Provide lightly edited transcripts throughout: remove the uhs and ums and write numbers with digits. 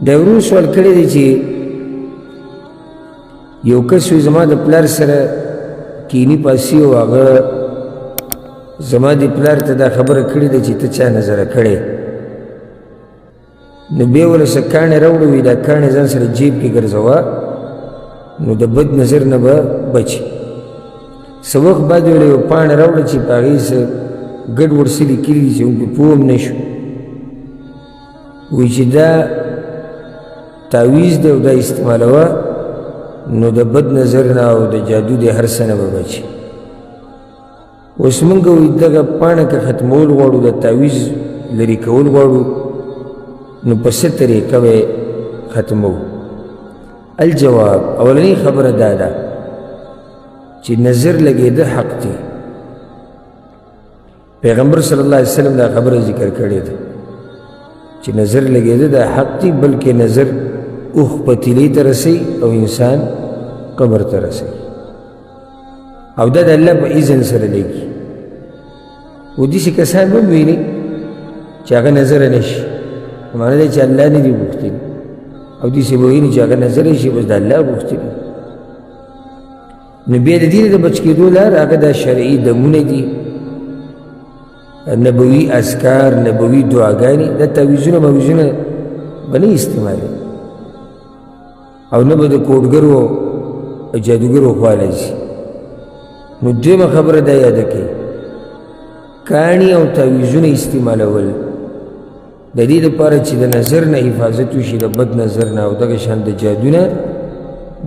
دا ورور سوال کړی دی چې یو کس وي زما د پلار سره کینی پاسي او هغه زما د پلار ته دا خبره کړې ده چې ته چا نظره کړې، نو بیا ورله څه کاڼې راوړه، وي دا کاڼې ځان سره جیب کې ګرځوه، نو د بد نظر نه به بچي. څه وخت بعد یې ورله یو پاڼه راوړه چې په هغې څه ګډ وډ څه لیکلي دي چې موږ پرې پوه هم نه شو. وایي چې دا تعویذ دی او دا استعمالوه، نو د بد نظر نه او د جادو د هر څه نه به بچي. اوس موږ وایي دغه پاڼه که ختمول غواړو، د تعویذ لرې کول غواړو، نو په څه طریقه به یې ختموو؟ الجواب، اولنۍ خبره دا ده چې نظر لګېده حق دی. پیغمبر صلی الله علیه وسلم دا خبره ذکر کړې ده چې نظر لګېده دا حق دی، بلکې نظر اوښ پتیلې ته رسوي او انسان قبر ته رسوي، او دا د الله په اذن سره لګي. او داسې کسان به هم ویني چې هغه نظر نه شي، معنی دا چې الله نه دي غوښتلي، او داسې به ویني چې هغه نظر شي، بس د الله غوښتلي. نو بیا د دې نه د بچ کېدو لار هغه دا شرعي دمونه دي، نبوي اذکار، نبوي دعاګانې، دا تعویذونه ماویذونه به نه استعمالوي، او نه به د کوډګرو او جادوګرو خوا له ځي. نو دویمه خبره دا یاده کړئ، کاڼي او تعویذونه استعمالول د دې لپاره چې د نظر نه حفاظت وشي، د بد نظر نه او دغه شان د جادو نه،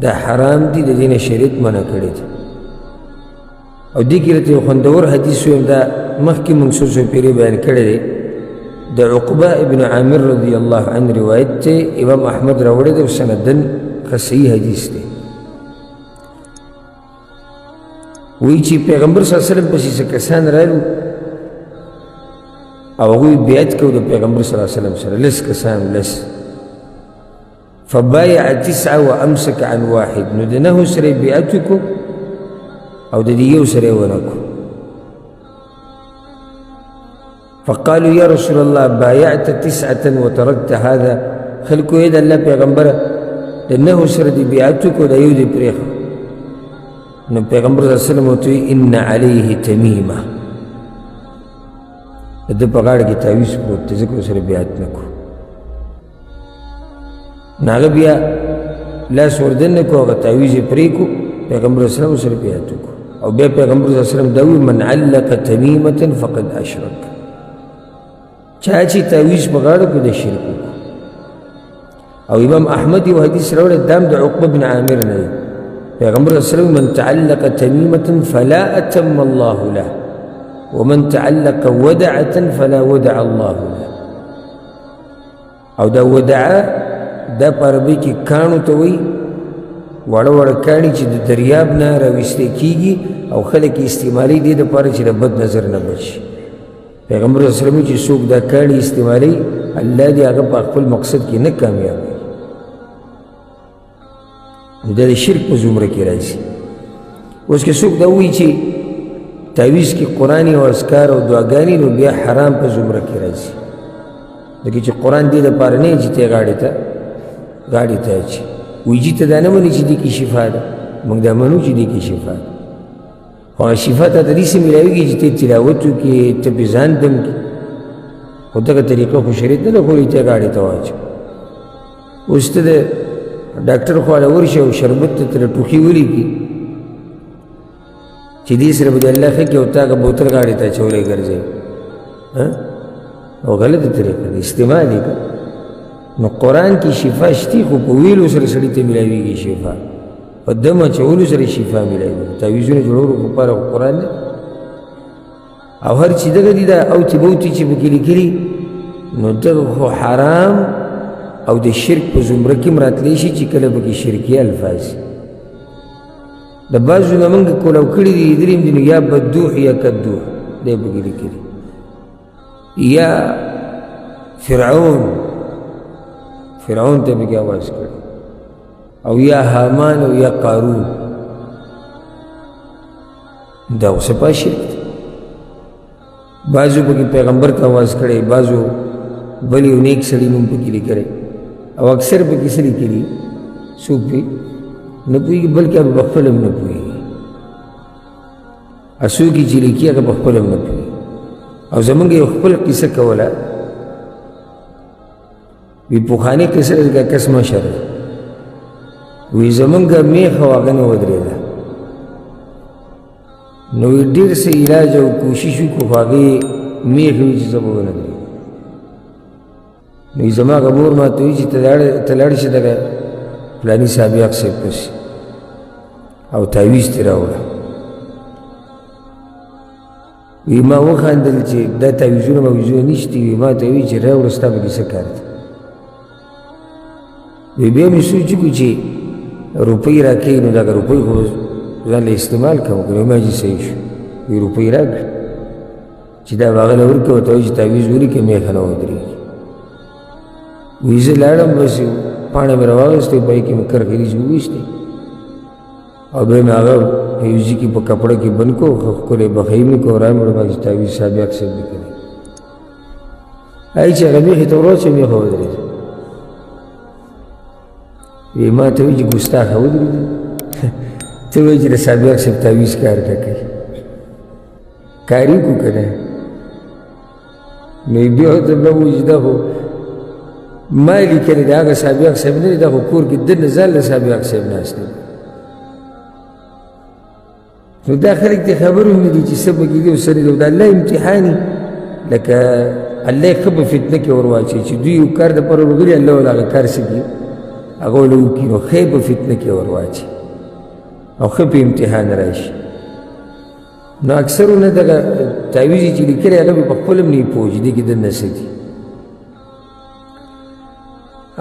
دا حرام دي، د دې نه شریعت منع کړی دی. او دې کې راته یو خوندور حدیث ویم، دا مخکې مونږ څو څو پېرې بیان کړی دی، د عقبه ابن عامر رضی الله عنه روایت دی، امام احمد راوړی دی او سنداً ښه صحیح حدیث دی. وایي چې پیغمبر صلی الله علیه وسلم پسې څه کسان رالو او هغوی بیعت کوو د پیغمبر صلی الله علیه وسلم سره، لس کسان، لس. فبایع تسعه وامسک عن واحد، نو د نهو سره یې بیعت وکړو او د دې یو سره یې ونه کړو. فقالوا يا رسول الله بايعت تسعة وتركت هذا، خلکو یې د الله پیغمبره د نهو سره دې بیعت وکړو، دا یو دې پرېښود. نو پیغمبر صلی الله علیه وسلم ورته وایي ان علیه تمیمه، د ده په غاړه کې تعویذ پروت دی، ځکه ورسره بیعت نه کړو. نو هغه بیا لاس وردننه کړو، هغه تعویذ یې پرې کړو، پیغمبر صلی الله علیه وسلم ورسره بیعت وکړو. او بیا پیغمبر صلی الله علیه وسلم دا وایي من علق تمیمة فقد اشرک، چا چې تعویذ په غاړه کړو د شرک وکړو. او امام احمد یو حدیث راوړی، دا هم د عقبه بن عامر نه دی، پیغمبر صلی الله علیه وسلم من تعلق تمیمة فلا اتم الله له ومن تعلق ودعة فلا ودع الله له. او دا ودعه دا په عربي کې کاڼو ته وایي، واړه واړه کاڼي چې د دریاب نه راویستل کېږي او خلک یې استعمالوي دې دپاره چې د بد نظر نه بچ شي. پیغمبر صلی الله علیه وسلم چې څوک دا کاڼي استعمالوي الله دې هغه په خپل مقصد کې نه کامیابوي. نو دا د شرک په زمره کې راځي. اوس که څوک دا وایي چې تعویذ کې قرآن او اذکار او دعاګانې، نو بیا حرام په زمره کې راځي، ځکه چې قرآن دې دپاره نه چې ته غاړې ته اچي. وایي جي ته دا نه منې چې دې کې شفا ده، موږ دا منو چې دې کې شفا ده، خو هغه شفا ته داسې میلاویږي چې ته تلاوت وکړې، ته پرې ځان دم کړې، خو دغه طریقه خو شریعت نه ده ښودلې چې غاړې ته واچوې. اوس ته د ډاکټر خوا له ورشې او شربت ته ترې ټوخي ولیکي چې دې سره به د الله ښه کړي، او تا هغه بوتل غاړې ته اچولی ګرځوي، او غلطه طریقه ده، استعمال یې کړه. نو قرآن کې شفا شتي، خو په ویلو سره سړي ته میلاویږي شفا، په دم اچولو سره شفا میلاویږي. تعویذونه جوړولو لپاره خو قرآن دی، او هر چې دغه دي دا او چې بوتي چې پکې لیکلي، نو دغه خو حرام او د شرک په زمره کې هم راتلی شي چې کله پکې شرکي الفاظ د بعضو نه موږ کولاو کړي دي، لیدلي هم دي، نو یا بدوح یا کدوح دی پکې لیکلي، یا فرعون، فرعون ته پکې اواز کړی، او یا هامان او یا قارون، دا اوس په شرک دی. بعضو پکې پیغمبر ته اواز کړی، بعضو بل یو نیک سړي نوم پکې لیکلی. او اکثر پکې څه لیکلي څوک پرې نه پوهېږي، بلکې هغه په خپله هم نه پوهېږي. څوک یې چې لیکي هغه په خپله هم نه پوهېږي. او زمونږ یو خپل قصه کوله، وی پخوانۍ قصه ده، کس مشر دی، وی زمونږ میخه او هغه نه ودرېده، نو وی ډېر څه علاج او کوشش وکړو، خو هغې میخې وي چې زه به ونه درېږم. نو زما هغه مور ما ته وایي چې ته لاړ شې دغه فلاني صاحب یاق صاحب پسې او تاویز ترې راوړه. وی ما وخندل چې دا تاویزونه ماویزونه نشته. وی ما ته وایي چې راوړه، ستا پکې څه کار دی؟ وی بیا مې سوچ وکړو چې روپۍ راکوي، نو دغه روپۍ خو ځان له استعمال کوم که نه. ما چې صحیح شو، وی روپۍ راکړه چې دا به هغه له ورکړه، ورته وایي چې تاویز ولیکه میخه نه ودرېږي. وی زه لاړم، بس پاڼه مې راواخیستې، په هغې کې مې کرښې دي چې وویشتې، او بیا مې هغه په یو ځای کې په کپړه کې بند کړو، ښه ښکلی بخۍ مې کړو، را مې وړه، ما چې تاویز صاحب یاق صاحب لیکلی. هغې چې هغه میخې ته ورواچوه، میخه ودرېده. وی ما ته وایي چې ګستاخه ودرېده، ته وایي چې د صاحب یاق صاحب تاویز کار نه کوي، کار یې کړو که نه؟ نو یې بیا ورته ما وویل چې دا خو ما لیکلی دی، هغه صاحب یاق صاحب نه دی، دا خو کور کې دننه ځان له صاحب یاق صاحب ناست دی. نو دا خلک دې خبر هم نه دي چې څه پکې دي او څه نه دي. او د الله امتحان لکه الله یې ښه په فتنه کې ور واچوي چې دوی یو کار دپاره ورغلي، الله ورله هغه کار څه کړي، هغه ورله وکړي، نو ښه یې په فتنه کې ور واچوي او ښه په امتحان راشي. نو اکثرو نه دغه تاویز یې چې لیکلی هغه به په خپل هم نه پوه چې دې کې دننه څه دي.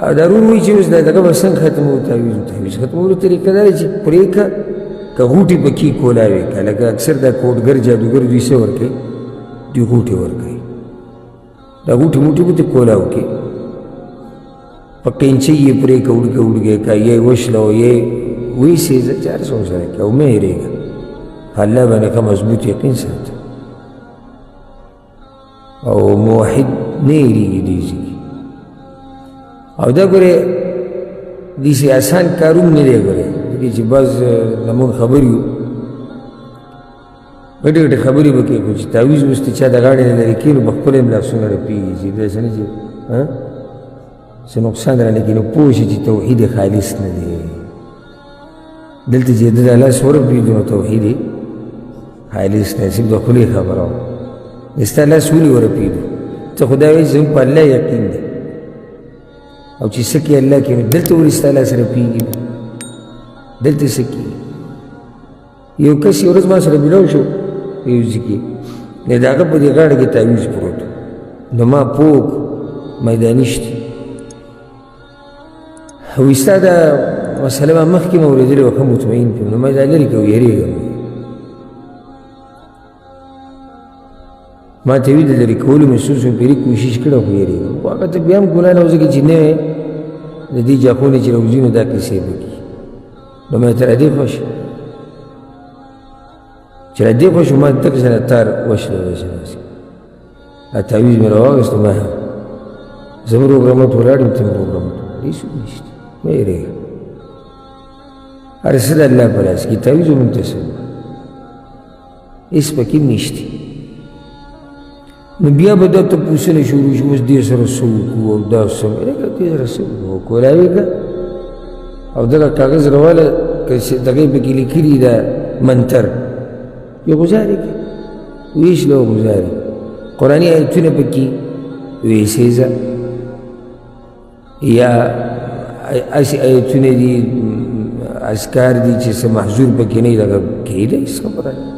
او دا ورور وایي چې اوس دا دغه به څنګه ختموو تاویز؟ تاویز ختمولو طریقه دا ده چې پرې کړه، که غوټې پکې کولاوې که، لکه اکثر دا کوټګر جادوګر دوی څه ورکوي، دوی غوټې ورکوي، دا غوټې موټې به ته کولا وکړي، په قینچۍ یې پرې که وړوکی وړوکی که یا یې وشلوه یا یې ویسېزه، چې هر څه ورسره کوي او مه هېرېږه، په الله باندې ښه مضبوط یقین ساته او موحد نه هېرېږي دې ځای کې. او دا ګورې داسې اسان کار هم نه دی ګورې، ځکه چې بعض له موږ خبر یو، غټې غټې خبرې به کوي، خو چې تاویز اوس ته چا د غاړې نه لرې کړي نو په خپله هم لاسونه رپېږي چې داسې نه چې څه نقصان رانه کړي، نو پوه شي چې توحید خالص نه دی. دلته چې ده دا لاس ورپېږي نو توحید خالص نه، صرف د خولې خبره وه. ستا لاس ولې ورپېږي؟ ته خو دا وایې چې زموږ په الله یقین دی او چې څه کوي الله کوي، نو دلته ولې ستا لاس رپېږي؟ دلته څه کوي؟ یو کس یو ورځ ما سره ملاو شو یو ځای کې، نو د هغه په دې غاړه کې تاویز پروت، نو ما پوه کړو میداني شته. وایي ستا دا مسله ما مخکې مې اورېدلې وه، ښه مطمئن کړم، نو ما دا لرې کړه، وېرېږم. ما ته ویل د لرې کولو مې څو څو پېرې کوشش کړی خو وېرېږم. خو هغه ته بیا هم ګناه نه وه، ځکه چې نوی د دې جاخونې چې راوځي نو دا کیسې به کړي. نو مې ته را دې خوښ چې را دې خوښ، ما دغه سره تار وشلو داسې داسې دا تاویز مې راواخیستو، ما زه هم روغ رمټ ولاړ یم، ته هم روغ رمټ ولاړ، هېڅوک نشته، مه یېرېږه، هر څه د الله په لاس کې، تاویز هم موږ ته څه هېڅ پکې هم نشته. نو بیا به دا تپوسونه شروع شي، اوس دې سره څه وکړو او دا څه، لکه دې سره څه وکړو، کولاوې که او دغه کاغذ راواله که دغه یې پکې لیکلي ده منتر، یې ګزارې کړه، ویشله او ګزارې، قرآني آیتونه پکې ویسېزه یا هسې آیتونه دي، اذکار دي چې څه محظور پکې نه وي، دغه کېده، هېڅ خبره نه.